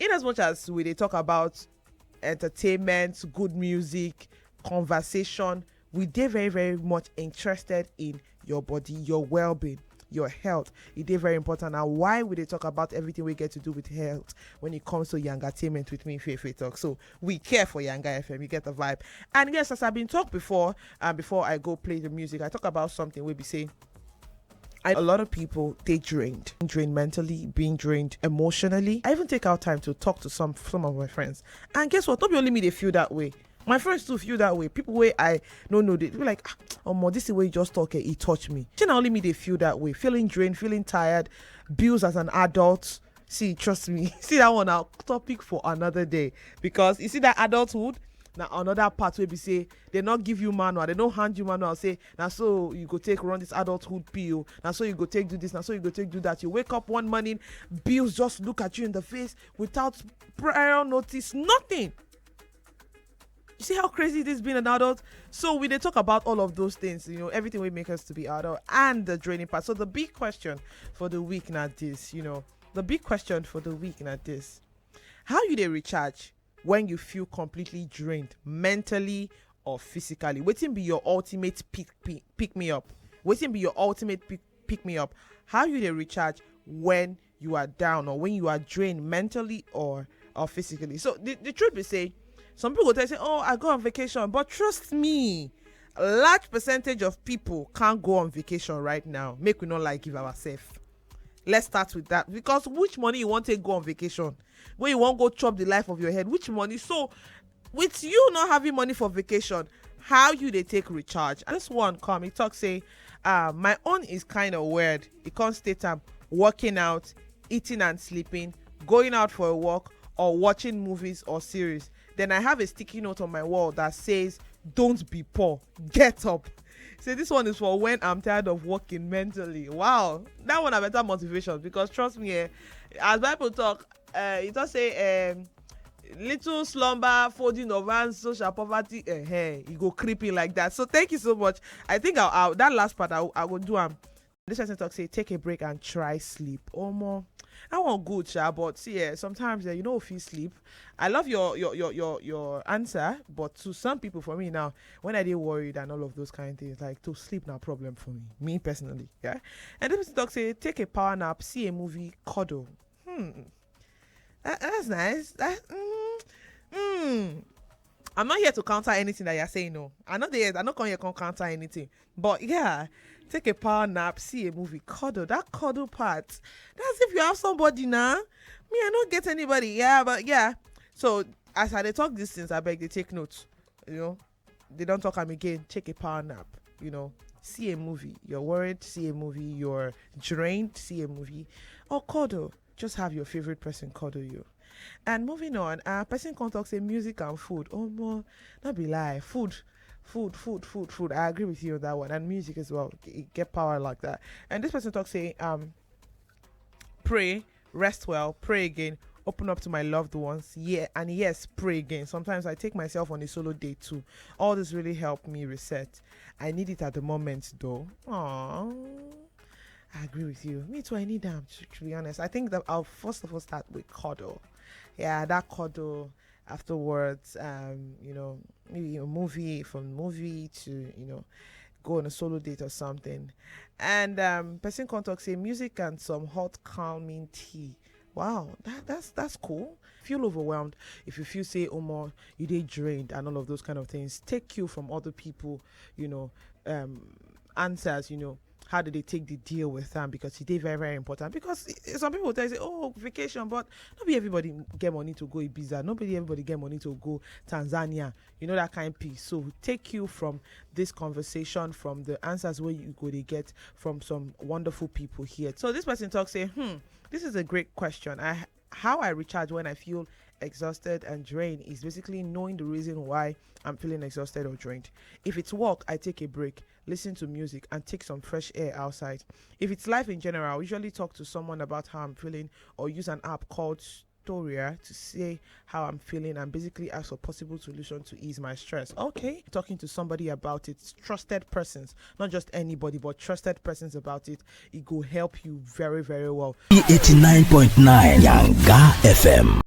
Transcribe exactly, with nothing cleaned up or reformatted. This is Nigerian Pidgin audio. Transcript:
In as much as we dey talk about entertainment, good music, conversation, we dey very, very much interested in your body, your well-being, your health. E dey very important. And why we dey talk about everything we get to do with health when it comes to Yanga Entertainment with me, Fefe Talk. So we care for Yanga F M. You get the vibe. And yes, as I've been talked before, and before I go play the music, I talk about something we be saying. I, a lot of people, they drained, drained mentally, being drained emotionally. I even take out time to talk to some some of my friends. And guess what? Not be only me they feel that way. My friends too feel that way. People where I don't know, they be like, "Ah, omo, this is where you just talk, eh, it touched me." Shey na only me they feel that way, feeling drained, feeling tired, bills as an adult. See, trust me, see that one, our topic for another day, because you see that adulthood, now another part will be say they not give you manual, they don't hand you manual, say, "Now so you go take run this adulthood pill, now so you go take do this, now so you go take do that." You wake up one morning, bills just look at you in the face without prior notice, nothing. You see how crazy it is being an adult? So we they talk about all of those things, you know, everything we make us to be adult and the draining part. So the big question for the week now this, you know, the big question for the week now this. How you they recharge when you feel completely drained mentally or physically? Waiting be your ultimate pick, pick, pick me up. Waiting be your ultimate pick, pick me up. How you they recharge when you are down or when you are drained mentally or or physically? So the, the truth be say, some people go tell you say, "Oh, I go on vacation," but trust me, large percentage of people can't go on vacation right now. Make we not like give ourselves. Let's start with that, because which money you want to go on vacation? Where you want go chop the life of your head? Which money? So with you not having money for vacation, how you they take recharge? And this one come, he talk say, uh, "My own is kind of weird." It can't state time, working out, eating and sleeping, going out for a walk, or watching movies or series. Then I have a sticky note on my wall that says, "Don't be poor, get up." Say this one is for when I'm tired of working mentally. Wow, that one a better motivation, because trust me, eh, as Bible talk, uh, it does say, um, "Little slumber, folding of hands, social poverty." Eh, eh, you go creeping like that. So thank you so much. I think I'll, I'll, that last part I, I go do am. This person talk say, "Take a break and try sleep." Oh more, I want good, sha, but see, eh, sometimes, eh, you know, if you sleep, I love your your your your your answer, but to some people, for me now, when I get worried and all of those kind of things, like, to sleep no problem for me, me personally, yeah. And this person talk say, "Take a power nap, see a movie, cuddle." Hmm. That, that's nice. That, mm, mm. I'm not here to counter anything that you're saying, no. I know they, I not come here come counter anything. But yeah, take a power nap, see a movie, cuddle. That cuddle part. That's if you have somebody now. Me, I don't get anybody. Yeah, but yeah. So as I dey talk these things, I beg they take note. You know, they don't talk am again. Take a power nap. You know, see a movie. You're worried, see a movie. You're drained, see a movie. Or cuddle. Just have your favorite person cuddle you. And moving on, uh, person come talk say music and food. Oh more, not be lie. Food, food, food, food, food. I agree with you on that one. And music as well. It get power like that. And this person talk say, um, "Pray, rest well, pray again, open up to my loved ones." Yeah, and yes, pray again. Sometimes I take myself on a solo date too. All this really helped me reset. I need it at the moment though. Aww. I agree with you. Me too, I need them, to, to be honest. I think that I'll first of all start with cuddle. Yeah, that cuddle. Afterwards, um, you know, maybe a movie, from movie to, you know, go on a solo date or something. And um, person come talk say music and some hot calming tea. Wow, that, that's that's cool. If you feel overwhelmed, if you feel say, "Oh more, you dey drained," and all of those kind of things, take you from other people, you know, um, answers, you know, how do they take the deal with them? Because it is very, very important. Because i- some people tell you say, "Oh, vacation," but not be everybody get money to go Ibiza. Not be everybody get money to go Tanzania. You know, that kind of piece. So take you from this conversation, from the answers where you go to get from some wonderful people here. So this person talks say, "Hmm, this is a great question. I how I recharge when I feel exhausted and drained is basically knowing the reason why I'm feeling exhausted or drained. If it's work, I take a break, listen to music, and take some fresh air outside. If it's life in general, I usually talk to someone about how I'm feeling or use an app called Storia to say how I'm feeling and basically ask for possible solution to ease my stress." Okay, talking to somebody about it, trusted persons, not just anybody, but trusted persons about it, it go help you very, very well. Eighty-nine point nine Yanga F M.